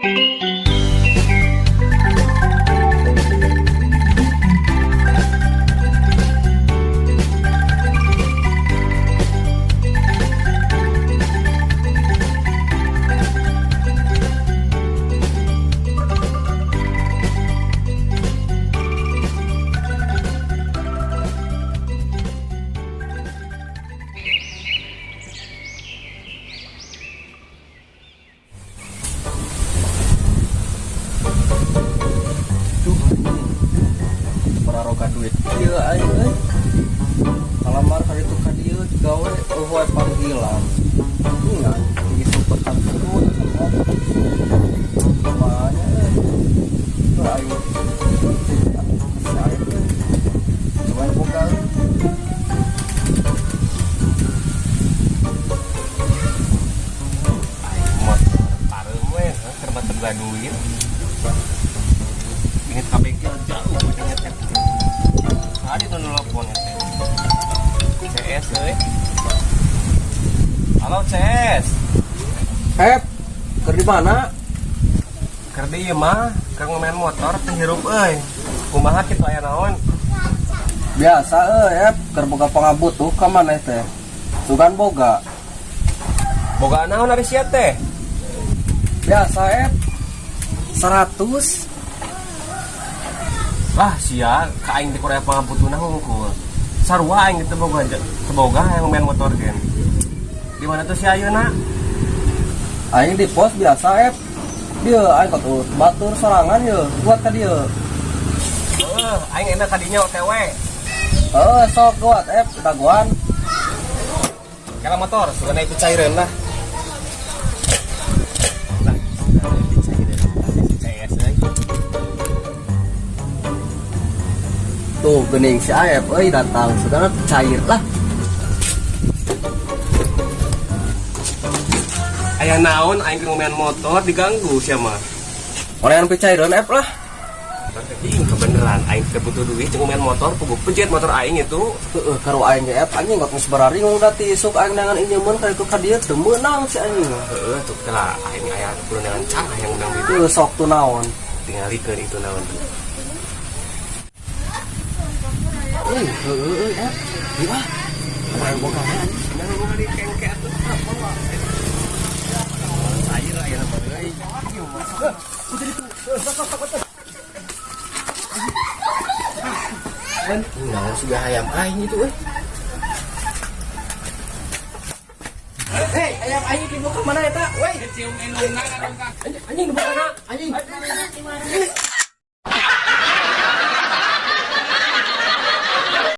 Duh, pararoga duit ieu aing euy. Kalamar ka ditu ka dieu digawe euweuh wae panggilan. Ingat, isuk petang turun Kumanya euy. Tuh aing. Si aing euy. Cuman boga euy. Aing motor pareum we, keur boga duit. Inget ka bengkel jauh inget teh. Tadi tuh nelpon teh. CS euy. Halo CS. Hep, keur di mana? Keur di ieu mah, keur ngomean motor teu hirup euy. Kumaha kitu, aya naon? Biasa euy, Hep, keur boga pangabutuh ka maneh teh. Sugan boga. Boga naon ari sia teh? Biasa, Hep. 100. Lah sia, ka aing teh kudu aya pangabutuhna hungkul. Sarua aing teu boga teu boga hayang ngomean motor gen. Di mana tuh si ayeuna? Aing di pos biasa, Hep. Dieu aing kok batur sorangan ye, buat ka dieu. Heuh, aing enak ka dinya OTW. Heuh, sok buat, Hep, dagoan. Kela motor, sugan naik cairan lah. Lah, sugan dicairan. Si CS euy. Tuh gening si Aep euy datang, sugan cair lah. Aya naon, aing keur ngomean motor diganggu sia mah. Orang yang cairan, Ep, lah. Ih, kebeneran aing teh butuh duit jeung ngomean motor, puguh pejet motor aing itu. Heeh, karo aing ge, Ep, anjing got geus bararingung da ti isuk aing neangan injeun ka itu ka dieu teu meunang si anjing. Heeh, tuh lah aing aya kudu neangan cara yang menang duit. Heuh, sok tuh naon. Tingalikeun itu naon tuh. Euy, heueuh euy, Ep. Ieu ah. Urang boga anjing. Nah, boga di kengke atuh. Cair aya nama euy. Naon sudah hayam aing itu euy. Hei, ayam aing dibawa ke mana eta? Woi. Anjing, anjing dibawa kana. Anjing.